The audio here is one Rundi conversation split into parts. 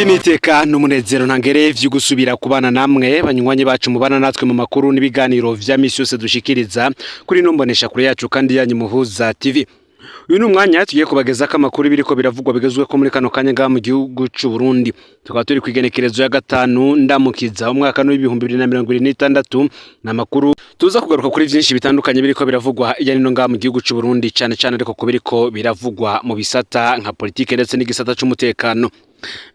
Iri ni iteka n'umunezero ntangere vyo gusubira kubana namwe, banywanyi bacu mubana natwe mu makuru n'ibiganiro vya misi yose dushikiriza kuri ino mbonesha kure yacu kandi yanyu, Muhuza TV. Uyu ni umwanya tugiye kubagezako amakuru biriko biravugwa bigezweho muri kano kanya ngaha mu gihugu c'u Burundi. Tukaba turi kw'igenekerezo ya 5 Ndamukiza, umwaka w'2026. Ni amakuru tuza kugaruka kuri vyinshi bitandukanye biriko biravugwa hirya no hino ngaha mu gihugu c'u Burundi, cane cane ariko ku biriko biravugwa mu bisata nka politike ndetse n'igisata c'umutekano.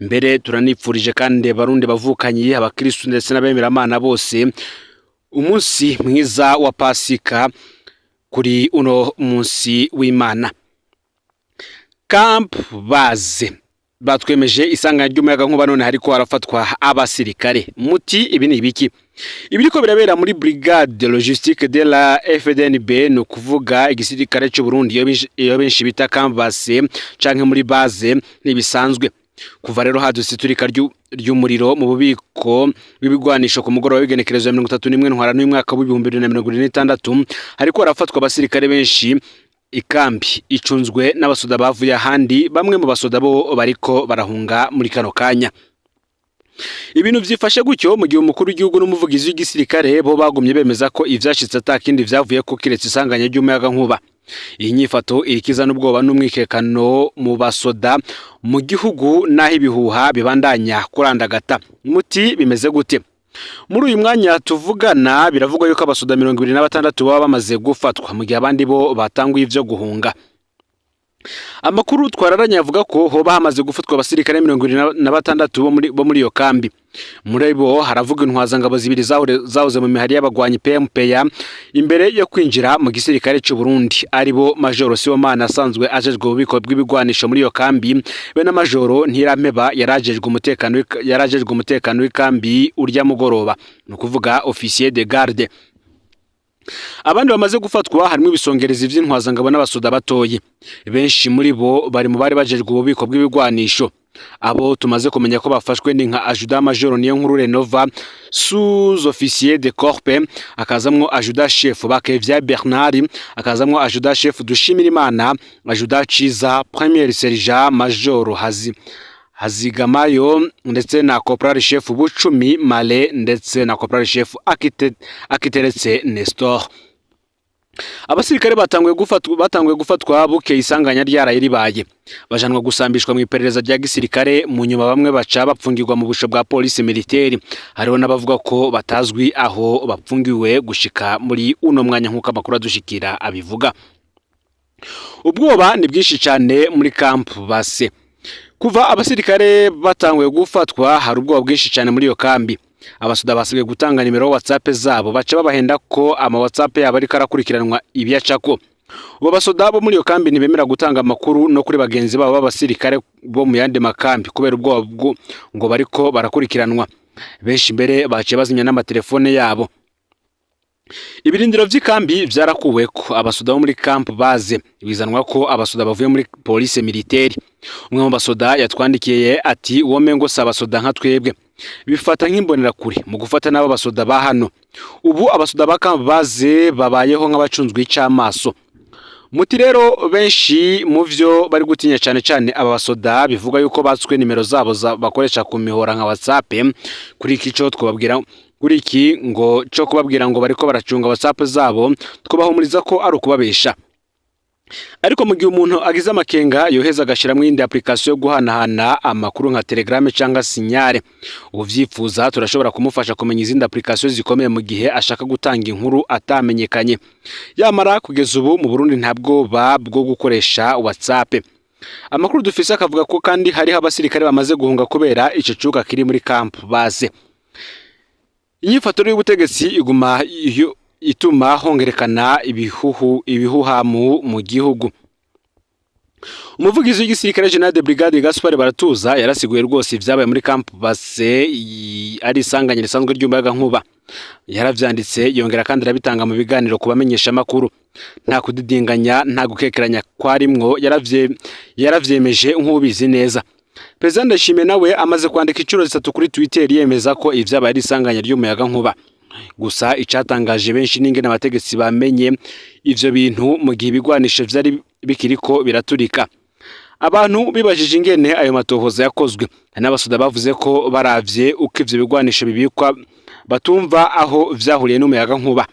Mbere turanipfurije kandi Barundi bavukanyi, abakristu ndetse n'abemeramana bose umunsi mwiza wa Pasika kuri uno munsi w'Imana. Camp Base batwemeje isanganya ry'umuyaga nkuba, none hariko harafatwa abasirikare. Muti ibi ni ibiki? Ibiriko birabera muri brigade logistique de la FDNB, ni ukuvuga igisirikare c'u Burundi, iyo benshi bita Camp Base canke muri base, ntibisanzwe. Kuva rero hadutse iturika ry'umuriro mu bubiko bw'ibigwanisho ku mugoroba w'igenekerezo ya 31 Ntwarante y'umwaka w'2026, hariko harafatwa abasirikare benshi. Ikambi icunzwe n'abasoda bavuye ahandi, bamwe mu basoda bo bariko barahunga muri kano kanya. Ibintu vyifashe gutyo mu gihe umukuru w'igihugu n'umuvugizi w'igisirikare bo bagumye bemeza ko ivyashitse ata kindi vyavuye ko kiretse isanganya ry'umuyaga nkuba. Iyi nyifato irikiza n'ubwoba n'umwikekano mu basoda mu gihugu, naho ibihuha bibandanya kurandagata. Muti bimeze gute? Muri uyu mwanya tuvugana biravugwa yuko abasoda 26 baba bamaze gufatwa, mu gihe abandi bo batanguye ivyo guhunga. Amakuru twararanye avuga ko hoba hamaze gufatwa abasirikare 26 bo muri iyo kambi. Muri bo haravuga intwazangabo zibiri zahoze mu mihari y'abagwanyi PMPA imbere yo kwinjira mu gisirikare c'u Burundi, ari bo Majoro Sibomana asanzwe ajejwe ububiko bw'ibigwanisho muri iyo kambi, be na Majoro Ntirampeba yarajejwe umutekano w'ikambi urya mugoroba, ni ukuvuga officier de garde. Abandi bamaze gufatwa harimo ibisongerezi vy'intwazangabo n'abasoda batoyi. Benshi muri bo bari mu bari bajejwe ububiko bw'ibigwanisho. Abo tumaze kumenya ko bafashwe ni nka adjudant major Niyonkuru Renova, sous officier de corps, akazamwo adjudant chef Bakevya Bernard, akazamwo adjudant chef Dushimirimana, adjudant Ciza, premier sergent major Hazigamayo, ndetse na corporal chef Bucumi Male, ndetse na corporal chef Akiteretse Nestor. Abasirikare batanguye gufatwa bukeye isanganya ryaraye ribaye, bajanwa gusambishwa mu iperereza rya gisirikare. Mu nyuma bamwe baca bapfungirwa mu busho bwa police militaire. Hariho n'abavuga ko batazwi aho bapfungiwe gushika muri uno mwanya, nk'uko amakuru adushikira abivuga. Ubwoba ni bwinshi cyane muri Camp Base. Kuva abasirikare batanguye gufatwa, hari ubwoba bwinshi cyane muri iyo kambi. Abasoda basigaye gutanga nimero WhatsApp zabo, baca babahenda ko ama WhatsApp yabo ariko arakurikiranwa ibyacako. Ubu basoda bo muri iyo kambi ntibemera gutanga amakuru no kuri bagenzi babo b'abasirikare bo mu yandi makambi kubera ubwoba ngo bariko barakurikiranwa. Benshi mbere baciye bazimya n'amatelefone yabo. Ibirindiro vy'ikambi vyarakuweko abasoda bo muri Camp Base, bizanwa ko abasoda bavuye muri police militaire. Umwe mu basoda yatwandikiye ati: "Uwo mengo si abasoda nka twebwe, bifata nk'imbonerakure mu gufata n'abo basoda ba hano." Ubu abasoda ba Camp Base babayeho nk'abacunzwe ic'amaso. Muti rero benshi mu vyo bari gutinya cane cane aba basoda bivuga yuko batswe nimero zabo bakoresha ku mihora nka WhatsApp. Kuri iki co twababwira, kuri iki ngo co kubabwira ngo bariko baracunga WhatsApp zabo, twabahumuriza ko ari ukubabesha. Ariko mu gihe umuntu agize amakenga, yoheza agashiramwo iyindi application yo guhanahana amakuru nka Telegram cyangwa Signal. Uvyifuza turashobora kumufasha kumenya izindi application zikomeye mu gihe ashaka gutanga inkuru atamenyekanye. Yamara kugeza ubu mu Burundi nta bwoba bwo gukoresha WhatsApp. Amakuru dufise akavuga ko kandi hariho abasirikare bamaze guhunga kubera ico cuka kiri muri Camp Base. Inyifato y'ubutegetsi iguma ituma hongerekana ibihuhamu mu gihugu. Umuvugizi w'igisirikare, General de Brigade Gaspard Baratuza, yarasiguye rwose ivyabaye muri Camp Base ari isanganya risanzwe ry'umuyaga nkuba. Yaravyanditse, yongera kandi arabitanga mu biganiro ku bamenyesha makuru. Nta kudidinganya, nta gukekeranya kwarimwo, yaravyemeje nk'ubizi neza. Perezida Ndayishimiye nawe amaze kwandika inshuro zitatu kuri Twitter yemeza ko ivyabaye ari isanganya ry'umuyaga nkuba. Gusa icatangaje benshi n'ingene abategetsi bamenye ivyo bintu mu gihe ibigwanisho vyari bikiriko biraturika. Abantu bibajije ingene ayo matohoza yakozwe. Hari n'abasoda bavuze ko baravye uko ivyo bigwanisho bibikwa batumva aho vyahuriye n'umuyaga nkuba.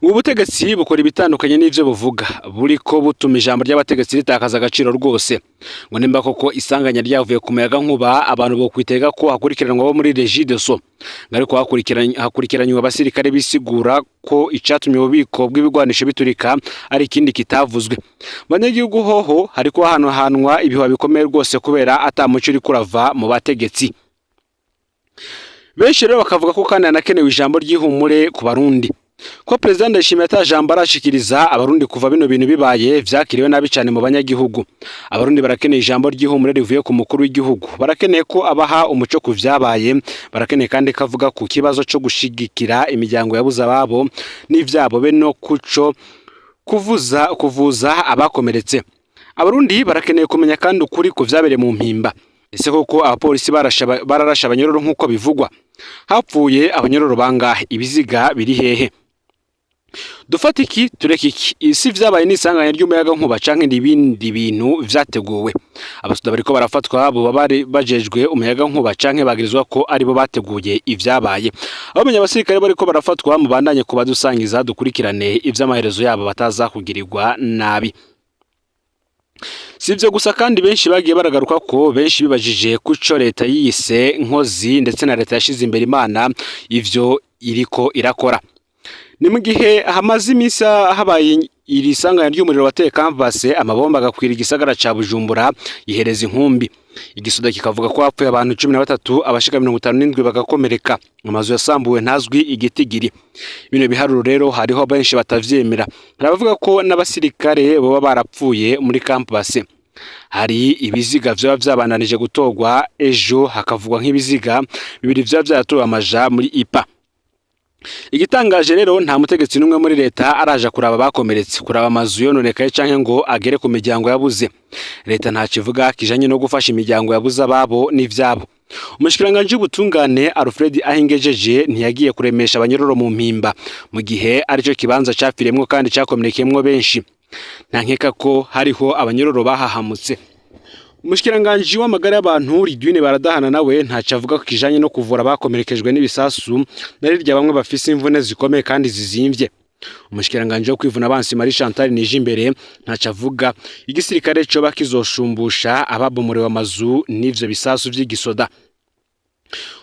Ubu butegetsi bukora ibitandukanye n'ivyo buvuga, buriko butuma ijambo ry'abategetsi ritakaza agaciro rwose. Ngo nimba koko isanganya ryavuye ku muyaga nkuba, abantu bokwitega ko hakurikiranwa abo muri Regideso. Ngo ariko hakurikiranywe abasirikare bisigura ko icatumye ububiko bw'ibigwanisho biturika ari ikindi kitavuzwe. Banyagihugu hoho hariko hanohanwa ibihuha bikomeye rwose kubera ata muco uriko urava mu bategetsi. Benshi rero bakavuga ko kandi hanakenewe ijambo ry'ihumure ku Barundi. Ko Perezida Ndayishimiye ata jambo arashikiriza Abarundi kuva bino bintu bibaye, vyakiriwe nabi cane mu banyagihugu. Abarundi barakeneye ijambo ry'ihumure rivuye ku mukuru w'igihugu. Barakeneye ko abaha umuco ku vyabaye, barakeneye kandi ko avuga ku kibazo co gushigikira imiryango yabuze ababo n'ivyabo be no kuco kuvuza abakomeretse. Abarundi barakeneye kumenya kandi ukuri ku vyabereye mu Mpimba. Ese koko abapolisi bararashe abanyororo nk'uko bivugwa? Hapfuye abanyororo bangahe? Ibiziga biri hehe? Dufata iki tureke iki? Isi vyabaye n'isanganya ry'umuyaga nkuba canke n'ibindi bintu vyateguwe? Abasoda bariko barafatwa boba bari bajejwe umuyaga nkuba canke bagirizwa ko aribo bateguye ivyabaye? Abamenye abasirikare bariko barafatwa, mubandanye kubadusangiza dukurikirane ivy'amaherezo yabo bataza kugirirwa nabi. Si ivyo gusa kandi, benshi bagiye baragaruka ko benshi bibajije kuco leta yiyise nkozi ndetse na leta yashize imbere Imana ivyo iriko irakora. Ni mu gihe hamaze iminsi habaye iri sanganya ry'umuriro wateye campus, amabomba agakwira igisagara ca Bujumbura ihereza inkumbi. Igisoda kikavuga ko hapfuye abantu 13, abashika 57 bagakomereka, amazu yasambuwe ntazwi igitigiri. Bino biharuro rero hariho benshi batavyemera. Hari abavuga ko n'abasirikare boba barapfuye muri campus. Hari ibiziga vyoba vyabandanije gutorwa ejo, hakavugwa nk'ibiziga bibiri vyoba vyaratowe amaja muri IPA. Igitangaje rero, nta mutegetsi n'umwe muri leta araja kuraba abakomeretse, kuraba amazu yononekaye canke ngo agere ku miryango yabuze. Leta ntaco ivuga kijanye no gufasha imiryango yabuze ababo n'ivyabo. Umushikiranganji w'ubutungane Alfred Ahingejeje ntiyagiye kuremesha abanyororo mu Mpimba, mu gihe arico kibanza capfiremwo kandi cakomerekeyemwo benshi. Nta nkeka ko hariho abanyororo bahahamutse. Umushikiranganji w'amagara y'abantu Ridwine Baradahana nawe ntaco avuga ku kijanye no kuvura abakomerekejwe n'ibisasu, na rirya bamwe bafise imvune zikomeye kandi zizimvye. Umushikiranganji wo kwivuna abansi Marie Chantal Nijimbere ntaco avuga igisirikare coba kizoshumbusha ababomorewe amazu n'ivyo bisasu vy'igisoda.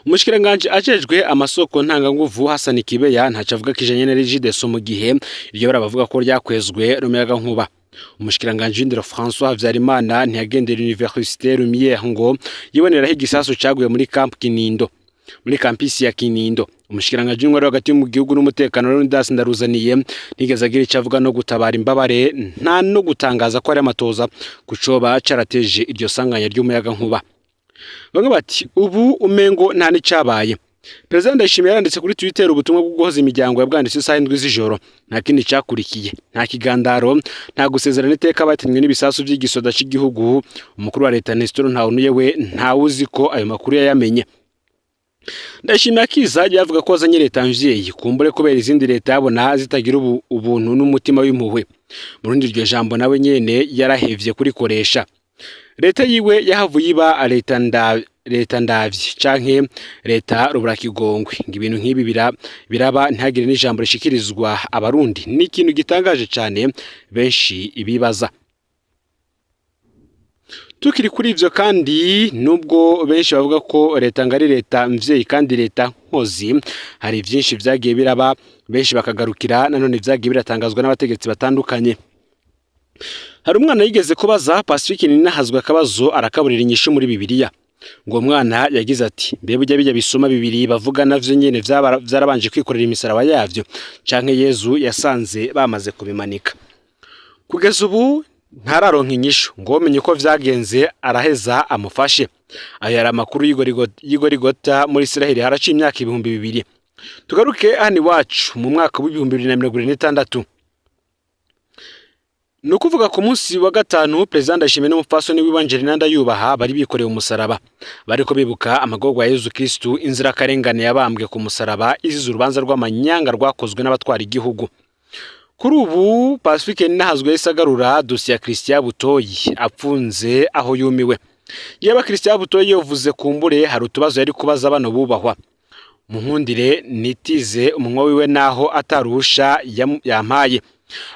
Umushikiranganji ajejwe amasoko ntanganguvu Hassan Kibeya ntaco avuga kijanye na Regideso, mu gihe iryo bara bavuga ko ryakwezwe n'umuyagankuba. Umushikiranganji w'indero François Habyarimana ntiyagendera Université Lumière ngo yiboneraho igisasu caguye muri Camp Kinindo, muri campus ya Kinindo. Umushikiranganji w'intwaro hagati mu gihugu n'umutekano Leonidas Ndaruzaniye ntigeze agira ico avuga no gutabara imbabare, nta no gutangaza ko ari amatoza kucoba carateje iryo sanganya ry'umuyaga nkuba. Bamwe bati ubu umengo nta n'icabaye. Perezida Ndayishimiye yaranditse kuri Twitter ubutumwa bwo guhoza imiryango, yabwanditse isaha 7 z'ijoro. Nta kindi cakurikiye, nta kigandaro, nta gusezerana iteka batemwe n'ibisasu vy'igisoda c'igihugu. Umukuru wa leta Nestor Ntawunuye we ntawuzi ko ayo makuru yayamenye. Ndayishimiye akiza yavuga ko azanye leta mvyeyi, kumbure kubera izindi leta yabona zitagira ubuntu n'umutima w'impuhwe. Mu rundi iryo jambo nawe nyene yarahevye kurikoresha. Leta yiwe yahavuye iba leta ndavye canke leta ruburakigongwe. Ngo ibintu nk'ibi biraba ntihagire n'ijambo rishikirizwa Abarundi, ni ikintu gitangaje cane benshi ibibaza. Tukiri kuri ivyo kandi, nubwo benshi bavuga ko leta ngo ari leta mvyeyi kandi leta nkozi, hari vyinshi vyagiye biraba benshi bakagarukira nanone vyagiye biratangazwa n'abategetsi batandukanye. Hari umwana yigeze kubaza Pacifique Ninahazwa akabazo, arakaburira inyishu muri Bibiliya. Ngo mwana yagize ati: "Mbe burya bijya bisuma bibiri bavuga navyo nyene vyarabanje kwikorera imisaraba yavyo, canke Yezu yasanze bamaze kubimanika?" Kugeza ubu ntararonka inyishu. Ngo menye uko vyagenze araheza amufashe. Ayo yari amakuru y'Igorigota muri Israheli, haraciye imyaka 2000. Tugaruke hano iwacu mu mwaka wa 2026, ni ukuvuga ku munsi wa gatanu, Perezida Ndayishimiye n'umupfasoni wiwe Angelina Ndayubaha bari bikoreye umusaraba, bariko bibuka amagorwa ya Yezu Kristu, inzirakarengane yabambwe ku musaraba izize urubanza rw'amanyanga rwakozwe n'abatwara igihugu. Kuri ubu Pacifique Ninahazwe yahise agarura dosiye ya Christian Butoyi apfunze aho yumiwe. Yaba Christian Butoyi yovuze kumbure hari utubazo yari kubaza bano bubahwa. Munkundire nitize umunwa wiwe naho atarusha yampaye.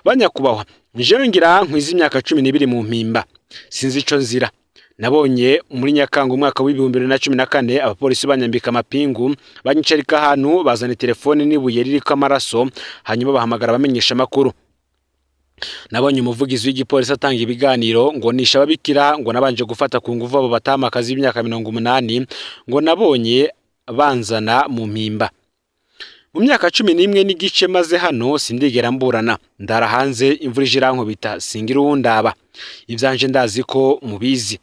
Banyakubahwa, jewe ngira nkwiza imyaka 12 mu mpimba, sinzi ico nzira. Nabonye muri Nyakanga umwaka w'2014 abapolisi banyambika amapingu, banyicarika ahantu, bazana telefone n'ibuye ririko amaraso, hanyuma bahamagara abamenyesha amakuru. Nabonye umuvugizi w'igipolisi atanga ibiganiro ngo nishe ababikira, ngo nabanje gufata ku nguvu abo batamakazi b'imyaka 80, ngo nabonye banzana mu mpimba. Mu myaka 11 n'igice maze hano sindigera mburana, ndara hanze imvura ije irankubita, singira uwundaba. Ivyanje ndazi ko mubizi.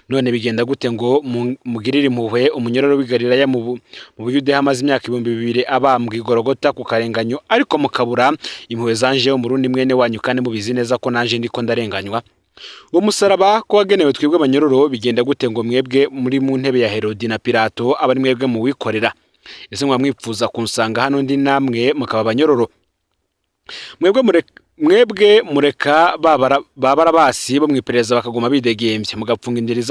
None bigenda gute ngo mugirire impuhwe umunyororo w'i Galilaya mu Buyudeya amaze imyaka 2000 abambwa i Gologota ku karenganyo, ariko mukabura impuhwe zanje Umurundi mwene wanyu kandi mubizi neza ko nanje ndiko ndarenganywa? Uwo musaraba ko wagenewe twebwe abanyororo, bigenda gute ngo mwebwe muri mu ntebe ya Herodi na Pilato aba ari mwebwe muwikorera? Ese mwaba mwipfuza kunsanga hano ndi namwe mukaba abanyororo? Mwebwe mureka ba Barabasi bo mw'iperereza bakaguma bidegembya, mugapfunga indiri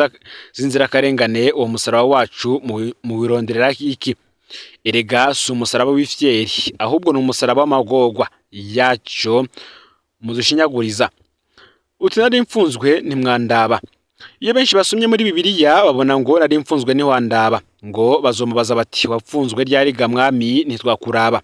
z'inzirakarengane. Uwo musaraba wacu muwironderera iki? Erega si umusaraba w'ifyeri, ahubwo ni umusaraba w'amagorwa yaco mudushinyaguriza. Uti nari mfunzwe ntimwandaba. Iyo benshi basomye muri Bibiliya babona ngo nari mfunzwe ntiwandaba, ngo bazomubaza bati wapfunzwe ryari ga mwami ntitwakuraba?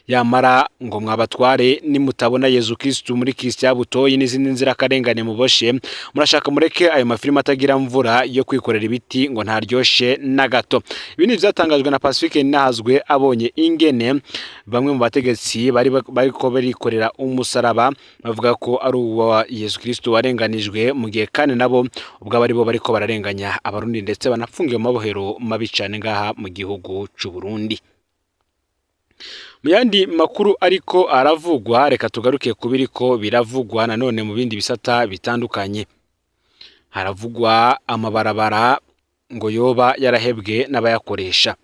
Yamara ngo mwabatware nimutabona Yezu Kristu muri Christian Butoyi n'izindi nzirakarengane muboshe, murashaka mureke ayo mafilime atagira mvura yo kwikorera ibiti ngo ntaryoshe na gato. Ibi ni ivyatangajwe na Pacifique Ninahazwe abonye ingene bamwe mu bategetsi bari bariko barikorera umusaraba bavuga ko ari uwa Yezu Kristu warenganijwe, mu gihe kandi nabo ubwabo aribo bariko bararenganya Abarundi ndetse banafungiwe mu mabohero mabi cane ngaha mu gihugu c'u Burundi. Mu yandi makuru ariko aravugwa, reka tugaruke ku biriko biravugwa nanone mu bindi bisata bitandukanye. Haravugwa amabarabara ngo yoba yarahebwe n'abayakoresha.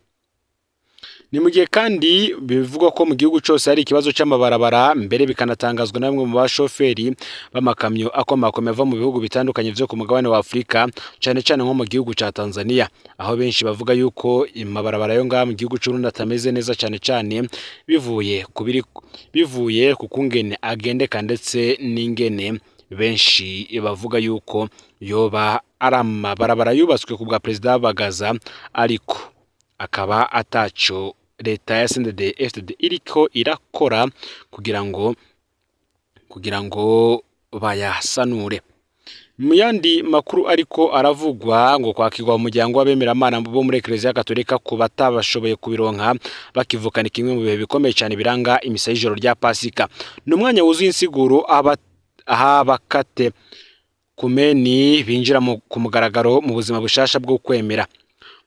Ni mu gihe kandi bivugwa ko mu gihugu cose hari ikibazo c'amabarabara, mbere bikanatangazwa na bamwe mu bashoferi b'amakamyo akomakomeye ava mu bihugu bitandukanye vyo ku mugabane wa Afurika, cane cane nko mu gihugu ca Tanzania, aho benshi bavuga yuko amabarabara yo ngaha mu gihugu c'Uburundi atameze neza, cane cane bivuye ku kungene agendeka ndetse n'ingene benshi bavuga yuko yoba ari amabarabara yubatswe ku bwa Perezida Bagaza, ariko akaba ataco leta ya CNDD FDD iriko irakora kugira ngo bayasanure. Mu yandi makuru ariko aravugwa, ngo kwakirwa mu muryango w'abemeramana bo muri Eklezia Katolika ku batabashoboye kubironka bakivukana kimwe mu bihe bikomeye cyane biranga imisa y'ijoro rya Pasika. Ni umwanya wuzuye insiguro aho abakate kumeni binjira ku mugaragaro mu buzima bushasha bwo kwemera.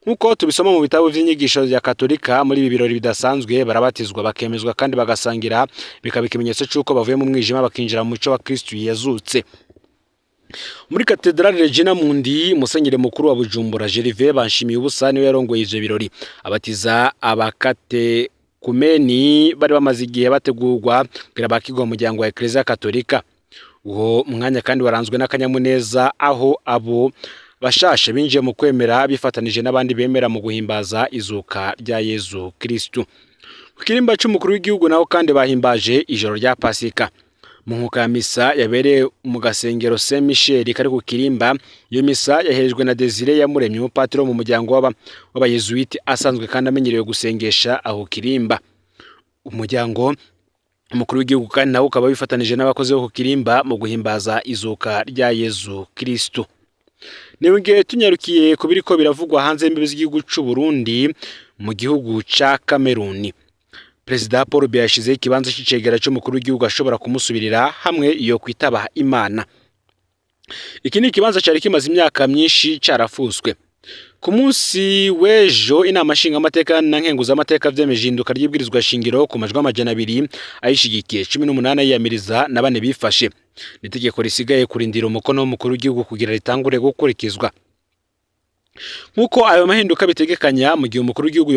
Nk'uko tubisoma mu bitabo vy'inyigisho vya Katolika, muri ibi birori bidasanzwe barabatizwa, bakemezwa kandi bagasangira, bikaba ikimenyetso c'uko bavuye mu mwijima bakinjira mu muco wa Kristu yazutse. Muri Katedrale Regina Mundi, musenyeri mukuru wa Bujumbura Gervais Banshimiye ubusa niwe yarongoye ivyo birori, abatiza abakate kumeni bari bamaze igihe bategurwa kugira bakirwe mu muryango wa Eklezia Katolika. Uwo mwanya kandi waranzwe n'akanyamuneza, aho abo bashashe binjiye mu kwemera bifatanije n'abandi bemera mu guhimbaza izuka rya Yezu Kristu. Ku kirimba c'umukuru w'igihugu naho kandi bahimbaje ijoro rya Pasika mu nkuka ya misa yabereye mu gasengero Saint Michel kari ku kirimba. Iyo misa yaherejwe na Desire Yamuremye, umupatiri wo mu muryango w'abayezuwiti asanzwe kandi amenyerewe gusengesha aho kirimba. Umuryango umukuru w'igihugu kandi nawe ukaba wifatanije n'abakozi bo ku kirimba mu guhimbaza izuka rya Yezu Kristu. Nibwe tunyarukiye ku biriko biravugwa hanze y'imbibi z'igihugu c'u Burundi. Mu gihugu ca Cameroon, Perezida Paul Biya yashizeho ikibanza c'icegera c'umukuru w'igihugu ashobora kumusubirira hamwe iyo kwitaba Imana. Iki ni ikibanza cari kimaze imyaka myinshi carafuswe. Ku munsi w'ejo, inama nshingamateka na nkenguzamateka vyemeje ihinduka ry'ibwirizwa shingiro ku majwi 200 ayishigikiye, 18 ayiyamiriza na 4 bifashe. Ni itegeko risigaye kurindira umukono w'umukuru w'igihugu kugira ritangure gukurikizwa. Nk'uko ayo mahinduka bitegekanya, mu gihe umukuru w'igihugu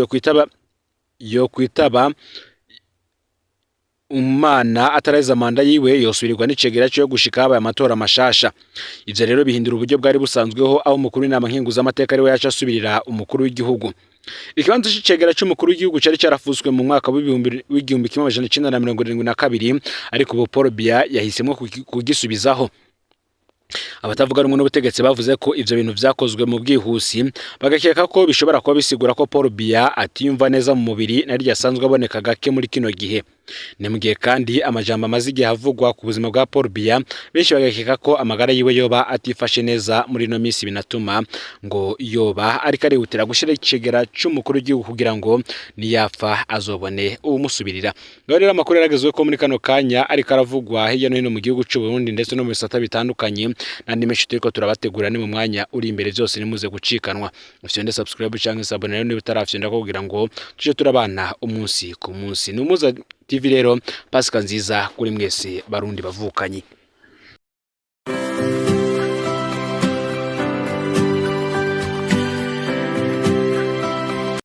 yo kwitaba Umana ataraheza manda yiwe, yosubirirwa n'icegera ciwe gushika habaye amatora mashasha. Ivyo rero bihindura uburyo bwari busanzweho, aho umukuru w'inama nkenguzamateka ariwe yaca asubirira umukuru w'igihugu. Ikibanza c'icegera c'umukuru w'igihugu cari carafuswe mu mwaka w'1972, ariko ubu Paul Biya yahisemwo kugisubizaho. Abatavuga rumwe n'ubutegetsi bavuze ko ivyo bintu vyakozwe mu bwihusi, bagakeka ko bishobora kuba bisigura ko Paul Biya atiyumva neza mu mubiri, naryo asanzwe aboneka gake muri kino gihe. Ni mu gihe kandi amajambo amaze igihe avugwa ku buzima bwa Paul Biya, benshi bagakeka ko amagara yiwe yoba atifashe neza muri ino minsi, binatuma ngo yoba ariko arihutira gushira icegera c'umukuru w'igihugu kugira ngo niyapfa azobone uwumusubirira. Ngaho rero amakuru yaragezwe ko muri kano kanya ariko aravugwa hirya no hino mu gihugu c'u Burundi ndetse no mu bisata bitandukanye, n'andi menshi turiko turabategura ni mu mwanya uri imbere. Vyose nimuze gucikanwa. Ufyonde subscribe canke s'abonner rero niba utarafyonda, kugira ngo tuje turabana umunsi ku munsi. Ni Umuza TV rero. Pasika nziza kuri mwese, Barundi bavukanyi.